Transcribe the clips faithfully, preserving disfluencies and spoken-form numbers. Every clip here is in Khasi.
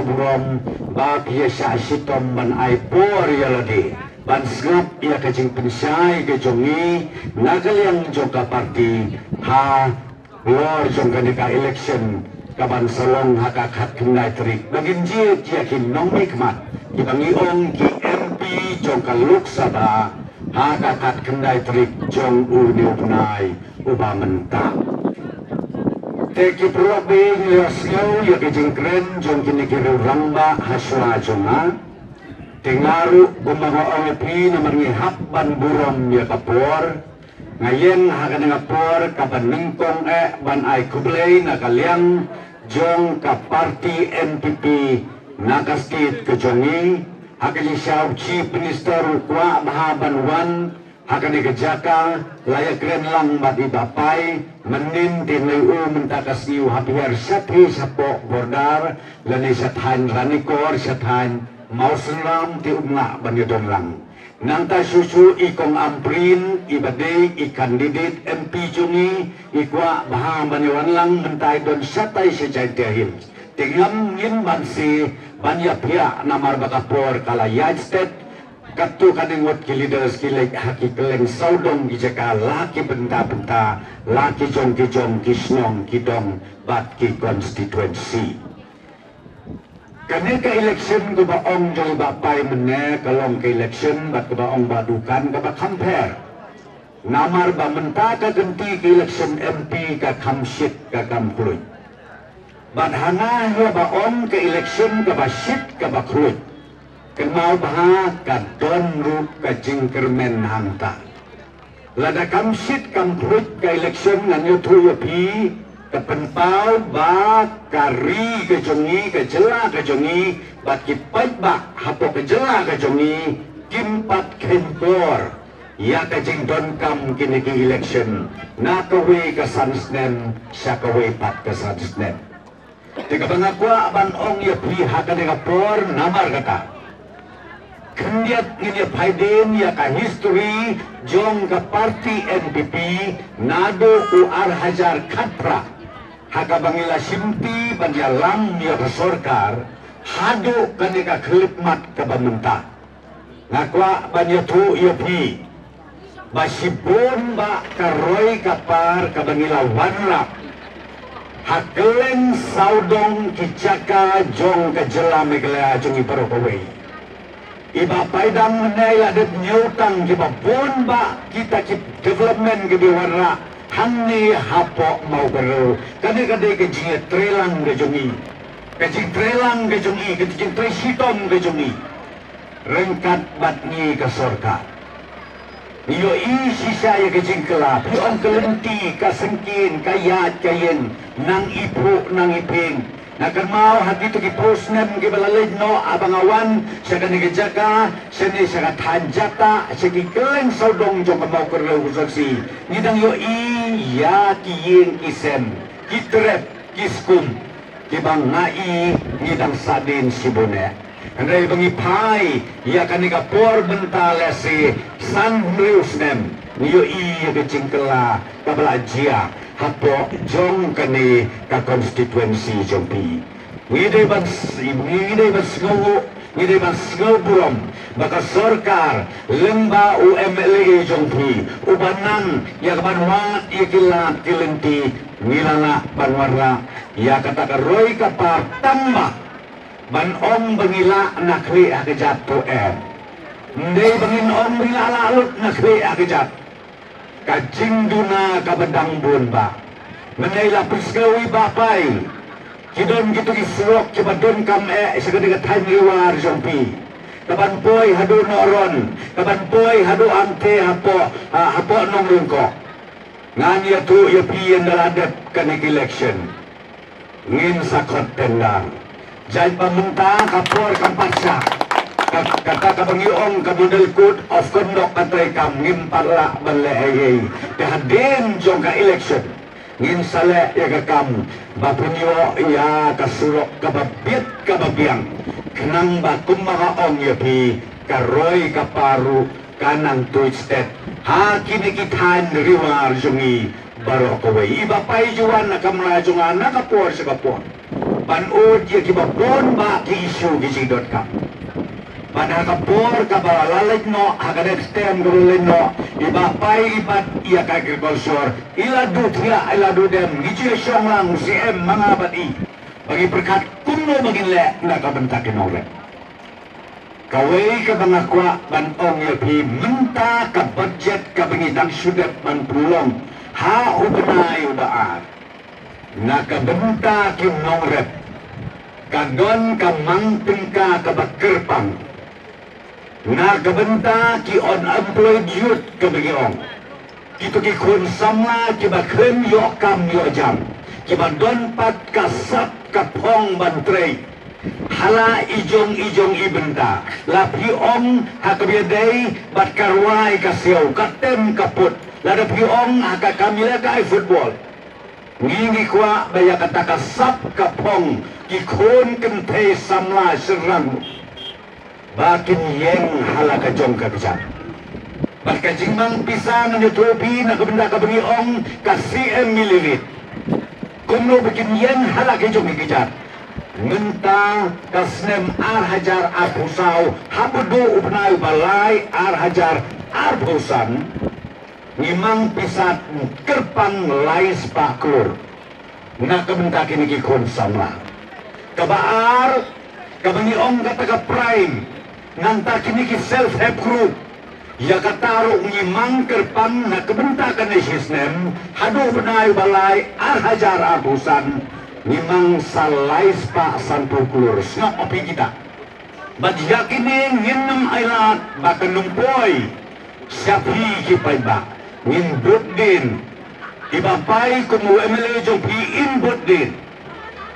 burom ba phi ïa shah shitom ban ai por ïa lade ban sngap ïa ka jingpynshai ka jong ngi na ka liang jong ka party halor jong kane ka election kaban sa long ha ka khatkhyndai tarik. Ba ngin jied ïa ki nongmihkhmat kiba ngi ong ki M P jong ka Lok Sabha ha ka khatkhyndai tarik jong une u bnai uba mynta. Te ki paralok, ba ngi la sngew ïa ka jingkren jong kine ki rangbah ha shuwa jong nga. Te nga ruh kumba nga ong ïa phi, namar ngi hap ban burom ïa ka por, nga ïeng ha kane ka por kaba nyngkong eh ban ai khublei na ka liang jong ka party N P P na ka state ka jong ngi. Ha ka jingshisha u Chief Minister u kwah bha ban wan ha kane ka jaka, la ïakren lang bad i Bah Pai, mynnin te ngi u mynta ka sngi u hap hiar shathie shapoh border lane sha thaiñ Ranikor, sha thaiñ Mawsynram, te um lah ban ïadon lang. Nangta shuh shuh i Kong Ampareen, iba dei i candidate M P jong ngi, i kwah bha ban ïawan lang, mynta i don shatai sha Jaintia Hills. Te ngam ngin banse ban ïaphiah namar ba ka por ka la ïaid stet. Katto katne ngut ki leaders ki leit ha ki kylleng sawdong ki jaka, la ki bynta bynta, la ki jong ki jong ki shnong, ki dong bad ki constituency. Kane ka election kaba ong jong i Bah Pai mynne ka long ka election bad kaba ong Bah Dukan kaba kham pher. Namar ba mynta ka kynti ka election M P ka kham shit ka kham khluit. Bad hana haba ong ka election kaba shit kaba khluit, kynmaw bha ka don ruh ka jingkyrmen hangta. Lada kam shit kam khluit ka election, ngan ïathuh ïa phi, ka pynpaw ba ka ri ka jong ngi, ka jylla ka jong ngi, bad ki paidbah hapoh ka jylla ka jong ngi kim pat kheiñ por ïa ka jingdonkam kine ki election na kawei ka san snem sha kawei pat ka san snem. Te kaba nga kwah ban ong ïa phi ha kane ka por namar kata, khyndiat ngin ïa phai dien ïa ka history jong ka party N P P naduh u ar hajar khatphra, ha kaba ngi la shimti ban ïalam ïa ka sorkar haduh kane ka khyllipmat kaba mynta. Nga kwah ban ïathuh ïa phi ba shibun bah ka roi ka par kaba ngi la wanrah ha kylleng sawdong ki jaka jong ka jylla Meghalaya jong ngi baroh kawei. I Bah Paidang mynne i la dep ñiew tang kiba bun bah kita ki development kiba i wanrah hangne hapoh Mawkynrew. Kane ka dei ka jingïatreilang ka jong ngi. Ka jingtreilang ka jong ngi, ka jingtrei shitom ka jong ngi ryngkat bad ngi ka sorkar. Ngi ïohi shisha ïa ka jingkylla, phi ong ka lynti, ka syngkien, ka ïaid ka ïeng, nang i phuh nang i phieng. Nga kynmaw ha kito ki phew snem kiba la leit noh, haba nga wan sha kane ka jaka, shane sha ka thaiñ Jatah, sha ki kylleng sawdong jong ka Mawkynrew constituency, ngi dang ïohi ïa ki ïing ki sem, ki trep, ki skum kiba nga i ngi dang sahdien shibun eh. Hynrei ba ngi phai ïa kane ka por mynta lehse san hynriew snem, ngi ïohi ïa ka jingkylla kaba la jia hapoh jong kane ka constituency jong phi. Ngi dei ban s-, ngi dei ban sngew, ngi dei ban sngew burom ba ka sorkar lyngba u M L A jong phi uba nang ïa ka ban wad ïa ki lad ki lynti, ngi la lah ban wanrah ïa kata ka roi ka par tang ba ban ong ba ngi lah na khlieh ha kjat, to em. Ym dei ba ngin ong ba ngi lah lah lut na khlieh ha kjat. Ka jingduna kaba dang bun bah. Mynne i la pynsngew i Bah Pai, ki don kito ki surok kiba donkam eh sha kane ka thaiñ Ri War jong phi, ka ban poi haduh Nohron, ka ban poi haduh hangtei hapoh, ha, hapoh Nongryngkong. Ngan ïathuh ïa phi, ynda la dep kane ka election ngin sa khot tender. Jait ba mynta ka por kam pat shah. Ka, kata kaba ngi ong ka model code of conduct ka treikam, ngim pat lah ban leh ei ei. Te hadien jong ka election ngin sa leh ïa ka kam ba pynïoh ïa ka surok kaba bit kaba biang, khnang ba kumba nga ong ïa phi, ka roi ka par ruh ka nang tuid stet ha kine ki thaiñ Ri War jong ngi baroh kawei. I Bah Pai ju wan na kamra jong nga na ka por sha ka por. ban ud ïa kiba bun bah ki issue ki jingdonkam. Ban ha ka por kaba la leit noh, ha ka dei step kaba la leit noh, i Bah Pai i bat ïa ka agriculture, i la duh thiah, i la duh dem, ngi ju shong lang, u C M ma nga bad i. Ba ngi pyrkhat kumno ba ngin leh na ka bynta ki nongrep. Kawei kaba nga kwah ban ong ïa phi, mynta ka budget kaba ngi dang shu dep ban pynlong ha u bnai uba ar, na ka bynta ki nongrep, ka don ka mang tyngka kaba kyrpang. Na ka bynta ki unemployed youth kaba ngi ong, kito ki khun samla kiba khlem ïoh kam ïoh jam, kiba don pat ka sap ka phong ban trei ha la i jong i jong i bynta. La phi ong ha kaba ïadei bad ka rwai ka siaw, ka tem ka put, lada phi ong ha ka kam ïalehkai football. Ngi ngi kwah ba ïa kata ka sap ka phong ki khun kynthei samla shynrang ba kin ïeng ha la ka jong ka kjat. Bad ka jingmang pisa ngan ïathuh ïa phi na ka bynta kaba ngi ong ka C M Millivit. Kumno ba kin ïeng ha la ka jong ka kjat. Mynta ka snem ar hajar arphew saw, haba duh u bnai ba lai ar hajar arphew san, ngi mang pisa kyrpang lai spah klur na ka bynta kine ki khun samla. Kaba ar, kaba ngi ong kata ka prime, nangta kine ki self help group. Ïa kata ruh ngi mang kyrpang na ka bynta kane shi snem, haduh bnai ba lai ar hajar arphew san, ngi mang sa lai spah sanphew klur. Sngap ïa phi kita. Bad ïa kine ngin ym ailad ba kan ym poi sha phi ki paidbah. Ngin bud dien. I Bah Pai kum u M L A jong phi in bud dien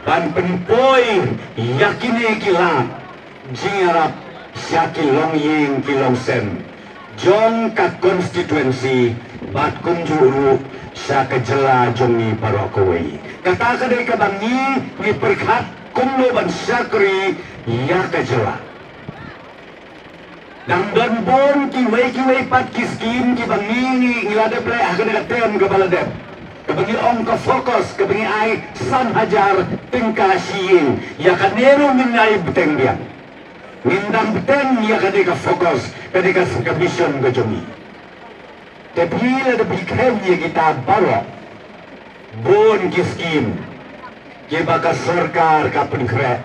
ban pynpoi ïa kine ki lad jingïarap sha ki longïing ki longsem jong ka constituency bad kumjuh ruh sha ka jylla jong ngi baroh kawei. Kata ka dei kaba ngi ngi pyrkhat kumno ban shakri ïa ka jylla. Dang don bun kiwei kiwei pat ki skim kiba ngi ngi ngi la dep leh ha kane ka term kaba la dep. Kaba ngi ong ka FOCUS kaba ngi ai san hajar tyngka shi ïing. Ïa kane ruh ngin ai bteng biang. Ngin dang bteng ïa kane ka FOCUS, kane ka, ka mission ka jong ngi. Te phi lada phi khein ïa kita baroh, bun ki skim kiba ka sorkar ka pynkhreh.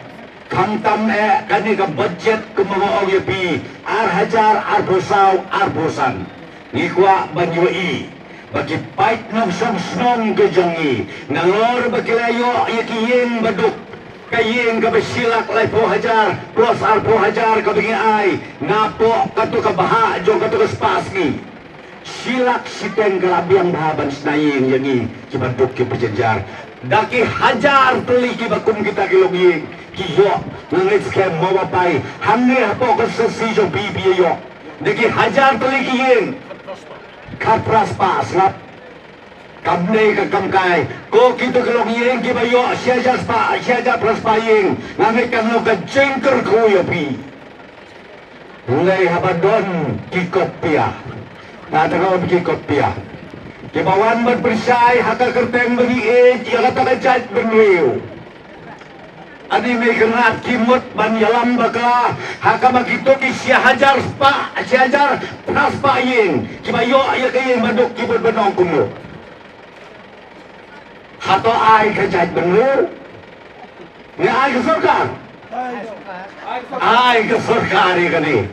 Khamtam eh kane ka budget kumba nga ong ïa phi, ar hajar arphew saw arphew san, ngi kwah ban ïohi ba ki paid nongshong shnong ka jong ngi, nalor ba ki la ïoh ïa ki ïing ba duk, ka ïing kaba shi lak laiphew hajar plus arphew hajar kaba ngi ai napoh kato ka bhah jong kato ka spah sngi. Shi lak shiteng ka la biang bha ban shna ïing ïa ngi kiba duk kiba jynjar. Da ki hajar tylli kiba kum kita ki longïing ki ïoh. Nga ngeit skhem mo Bah Pai, hangne hapoh ka constituency jong phi phi ïoh. Da ki hajar tylli ki ïing, khatphra spah, sngap. Kam dei ka kam kai. Ko kito ki longïing kiba ïoh shi hajar spah, shi hajar phra spah ïing, nga ngeit kan long ka jingkyrkhu ïa phi. Hynrei haba don ki kot pia, nga tharai ki kot pia kiba wan ban pynshai ha ka kyrteng ba ngi ïeit ïa kata ka jaitbynriew. Ani me kynrad ki mut ban ïalam ba ka ha kaba kito ki shi hajar spah, shi hajar phra spah ïing kiba ïoh ïa ka ïing ba duk ki mut ban ong kumno. Hato ai ka jaitbynriew? Ne ai ka sorkar? Ai ka sorkar ïa kane.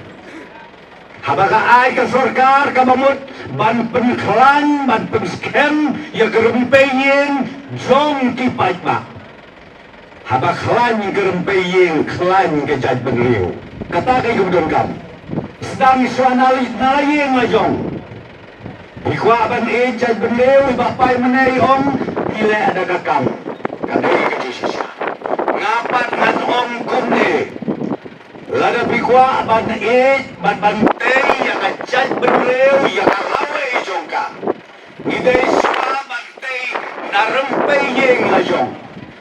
Haba ka ai ka sorkar kaba mut ban pynkhlaiñ ban pynskhem ïa ka rympei ïing jong ki paidbah. Haba khlaiñ ka rympei ïing khlaiñ ka jaitbynriew. Kata ka ïa ka ba donkam. Sdang shuwa na la ïing la jong. Phi kwah ban ïeit jaitbynriew, i Bah Pai mynne i ong phi leh da ka kam. Ka dei ka jingshisha. Nga pat ngan ong kumne. Lada phi kwah ban ïeit bad ban tei ïa ka jaitbynriew ïa ka lawei jong ka, ngi dei shuwa ban tei na rympei ïing la jong.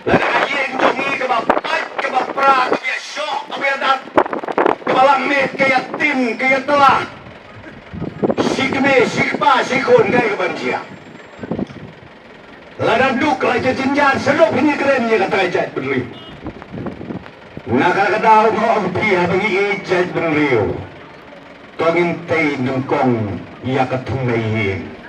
Lada ka ïing jong ngi kaba pait kaba pra kaba ïashoh kaba ïadat kaba la miet ka ïatim ka ïatlah. Shi kmie shi kpa shi khun dei ka ban jia. Lada duk la jia jynjar sha duk hynñiew kren ïa kata ka jaitbynriew. Na kata ka daw nga ong ïa phi, haba ngi ïeit jaitbynriew, to ngin tei nyngkong ïa ka thymmai ïing.